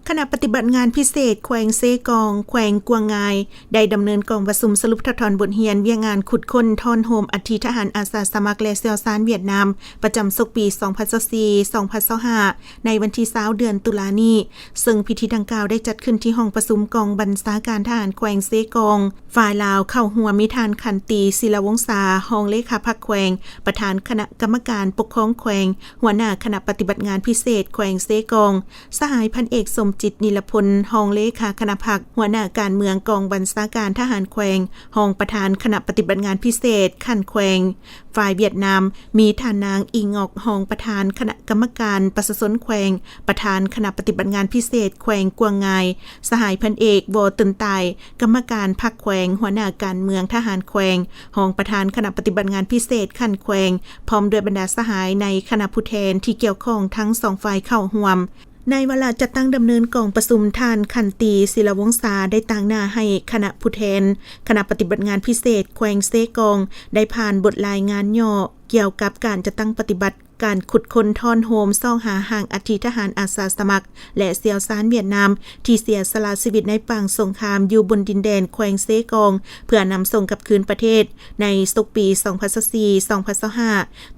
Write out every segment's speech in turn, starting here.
ຄະນະປະຕິບັດງານພິເສດແຂວງເຊກອງ ແຂວງກວາງງາຍ ໄດ້ດຳເນີນກອງປະຊຸມສະຫຼຸບຖອດຖອນບົດຮຽນວຽກງານຂຸດຄົ້ນທ້ອນໂຮມອັດຖິທະຫານອາສາສະໝັກ ແລະ ຊ່ຽວຊານຫວຽດນາມ ປະຈຳສົກປີສອງພັນຊາວສີ່ ສອງພັນຊາວຫ້າ ໃນວັນທີຊາວ ເດືອນຕຸລານີ້, ເຊິ່ງພິທີດັ່ງກ່າວໄດ້ຈັດຂຶ້ນທີ່ຫ້ອງປະຊຸມກອງບັນຊາການທະຫານແຂວງເຊກອງ. ຝ່າຍລາວເຂົ້າຮ່ວມມີທ່ານ ຂັນຕີ ສິລະວົງສາ ຮອງເລຂາພັກແຂວງ, ປະທານຄະນະກຳມະການປົກຄອງແຂວງ, ຫົວໜ້າຄະນະປະຕິບັດງານພິເສດແຂວງເຊກອງ, ສະຫາຍພັນເອກ ສົມຈິດ ນິລະພົນ ຮອງເລຂາຄະນະພັກ, ຫົວໜ້າການເມືອງກອງບັນຊາການທະຫານແຂວງ, ຮອງປະທານຄະນະປະຕິບັດງານພິເສດຂັ້ນແຂວງ. ຝ່າຍຫວຽດນາມ ມີທ່ານນາງ ອີງອກ ຮອງປະທານຄະນະກຳມະການປະຊາຊົນແຂວງ, ປະທານຄະນະປະຕິບັດງານພິເສດແຂວງກວາງງາຍ, ສະຫາຍພັນເອກ ວໍ ເຕີນຕາຍ ກຳມະການພັກແຂວງ, ຫົວໜ້າການເມືອງທະຫານແຂວງ, ຮອງປະທານຄະນະປະຕິບັດງານພິເສດຂັ້ນແຂວງ, ພ້ອມດ້ວຍບັນດາສະຫາຍໃນຄະນະຜູ້ແທນທີ່ກ່ຽວຂ້ອງທັງສອງຝ່າຍເຂົ້າຮ່ວມ. ໃນວາລະຈັດຕັ້ງດຳເນີນກອງປະຊຸມ, ທ່ານ ຂັນຕີ ສິລະວົງສາ ໄດ້ຕາງໜ້າໃຫ້ຄະນະຜູ້ແທນຄະນະປະຕິບັດງານພິເສດແຂວງເຊກອງ ໄດ້ຜ່ານບົດລາຍງານຫຍໍ້ກ່ຽວກັບການຈັດຕັ້ງປະຕິບັດ ການຂຸດຄົ້ນທ້ອນໂຮມຊອກຫາຮ່າງອັດຖິທະຫານອາສາສະໝັກ ແລະ ຊ່ຽວຊານຫວຽດນາມ ທີ່ເສຍສະຫຼະຊີວິດໃນປາງສົງຄາມຢູ່ບົນດິນແດນແຂວງເຊກອງ ເພື່ອນຳສົ່ງກັບຄືນປະເທດໃນສົກປີສອງພັນຊາວສີ່ ສອງພັນຊາວຫ້າ.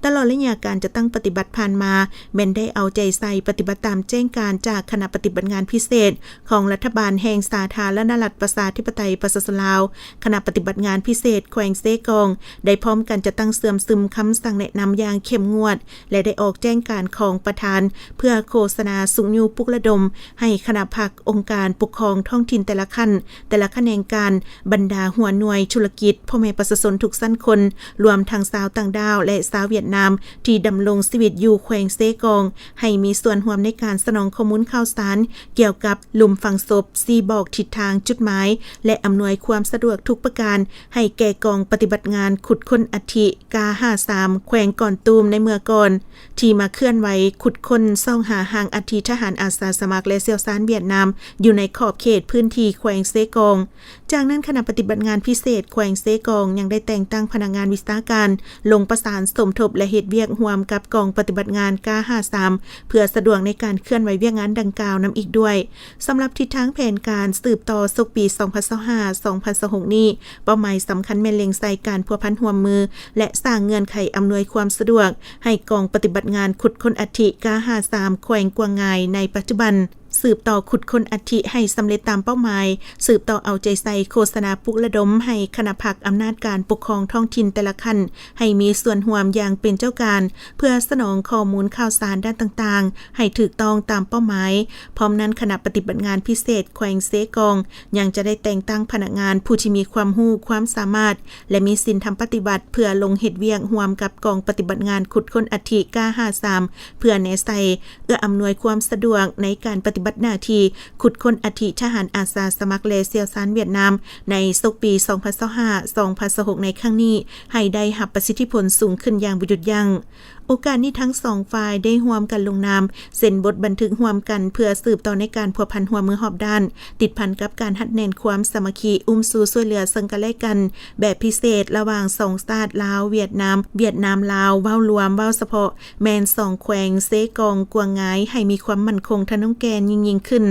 ຕະຫຼອດໄລຍະການຈັດຕັ້ງປະຕິບັດຜ່ານມາ ແມ່ນໄດ້ເອົາໃຈໃສ່ປະຕິບັດຕາມແຈ້ງການຈາກຄະນະປະຕິບັດງານພິເສດຂອງລັດຖະບານແຫ່ງສາທາລະນະລັດປະຊາທິປະໄຕປະຊາຊົນລາວ. ຄະນະປະຕິບັດງານພິເສດແຂວງເຊກອງ ໄດ້ພ້ອມກັນຈັດຕັ້ງເຊື່ອມຊຶມຄຳສັ່ງແນະນຳຢ່າງເຂັ້ມງວດ ແລະ ໄດ້ອອກແຈ້ງການຂອງປະທານ ເພື່ອໂຄສະນາຊຸກຍູ້ປຸກລະດົມໃຫ້ຄະນະພັກ, ອົງການປົກຄອງທ້ອງຖິ່ນແຕ່ລະຂັ້ນ, ແຕ່ລະຂະແໜງການ, ບັນດາຫົວໜ່ວຍທຸລະກິດ, ພໍ່ແມ່ປະຊາຊົນທຸກຊັ້ນຄົນ, ລວມທັງຊາວຕ່າງດ້າວ ແລະ ຊາວຫວຽດນາມ ທີ່ດຳລົງຊີວິດຢູ່ແຂວງເຊກອງ ໃຫ້ມີສ່ວນຮ່ວມໃນການສະໜອງຂໍ້ມູນຂ່າວສານກ່ຽວກັບ ຫຼຸມຝັງສົບ, ຊີ້ບອກທິດທາງ, ຈຸດໝາຍ ແລະ ອຳນວຍຄວາມສະດວກທຸກປະການໃຫ້ແກ່ກອງປະຕິບັດງານຂຸດຄົ້ນອັດຖິ ກາຫ້າສາມ ແຂວງກອນຕູມໃນເມື່ອກ່ອນ ທີ່ມາເຄື່ອນໄຫວຂຸດຄົ້ນຊອກຫາຮ່າງອັດຖິທະຫານອາສາສະໝັກ ແລະ ຊ່ຽວຊານຫວຽດນາມ ຢູ່ໃນຂອບເຂດພື້ນທີ່ແຂວງເຊກອງ. ຈາກນັ້ນ, ຄະນະປະຕິບັດງານພິເສດແຂວງເຊກອງ ຍັງໄດ້ແຕ່ງຕັ້ງພະນັກງານວິຊາການລົງປະສານສົມທົບ ແລະ ເຮັດວຽກຮ່ວມກັບກອງປະຕິບັດງານ ກາຫ້າສາມ ເພື່ອສະດວກໃນການເຄື່ອນໄຫວວຽກງານດັ່ງກ່າວນຳອີກດ້ວຍ. ສຳລັບທິດທາງແຜນການສືບຕໍ່ສົກປີສອງພັນຊາວຫ້າ ສອງພັນຊາວຫົກນີ້, ເປົ້າໝາຍສຳຄັນແມ່ນເລັງໃສ່ການພົວພັນຮ່ວມມື ແລະ ສ້າງເງື່ອນໄຂອຳນວຍຄວາມສະດວກໃຫ້ກອງປະຕິບັດງານຂຸດຄົ້ນອັດຖິ ກາຫ້າສາມ ແຂວງກວາງງາຍໃນປັດຈຸບັນ. ສືບຕໍ່ຂຸດຄົ້ນອັດຖິໃຫ້ສຳເລັດຕາມເປົ້າໝາຍ, ສືບຕໍ່ເອົາໃຈໃສ່ໂຄສະນາປຸກລະດົມໃຫ້ຄະນະພັກອຳນາດການປົກຄອງທ້ອງຖິ່ນແຕ່ລະຂັ້ນ ໃຫ້ມີສ່ວນຮ່ວມຢ່າງເປັນເຈົ້າການ ເພື່ອສະໜອງຂໍ້ມູນຂ່າວສານດ້ານຕ່າງໆ ໃຫ້ຖືກຕ້ອງຕາມເປົ້າໝາຍ. ພ້ອມນັ້ນ, ຄະນະປະຕິບັດງານພິເສດແຂວງເຊກອງ ຍັງຈະໄດ້ແຕ່ງຕັ້ງພະນັກງານຜູ້ທີ່ມີຄວາມຮູ້ຄວາມສາມາດ ແລະ ມີສິນທຳປະຕິບັດ ເພື່ອລົງເຮັດວຽກຮ່ວມກັບກອງປະຕິບັດງານຂຸດຄົ້ນອັດຖິ ກາຫ້າສາມ ເພື່ອແນໃສ່ ເອື້ອອຳນວຍຄວາມສະດວກໃນການປະຕິບັດໜ້າທີ່ຂຸດຄົ້ນອັດຖິທະຫານອາສາສະໝັກ ແລະ ຊ່ຽວຊານຫວຽດນາມ ໃນສົກປີສອງພັນຊາວຫ້າ ສອງພັນຊາວຫົກ ໃນຄັ້ງນີ້ ໃຫ້ໄດ້ຮັບປະສິດທິຜົນສູງຂຶ້ນຢ່າງບໍ່ຢຸດຢັ້ງ. ໂອກາດນີ້, ທັງສອງຝ່າຍໄດ້ຮ່ວມກັນລົງນາມເຊັນບົດບັນທຶກຮ່ວມກັນ ເພື່ອສືບຕໍ່ໃນການພົວພັນຮ່ວມມືຮອບດ້ານ ຕິດພັນກັບການຮັດແໜ້ນຄວາມສາມັກຄີ ອຸ້ມຊູຊ່ວຍເຫຼືອເຊິ່ງກັນແລະກັນ ແບບພິເສດລະຫວ່າງສອງຊາດ ລາວ-ຫວຽດນາມ, ຫວຽດນາມ-ລາວ ເວົ້າລວມ, ເວົ້າສະເພາະ ແມ່ນສອງແຂວງເຊກອງ, ກວາງງາຍ ໃຫ້ມີຄວາມໝັ້ນຄົງທະນົງແກ່ນຍິ່ງໆຂຶ້ນ.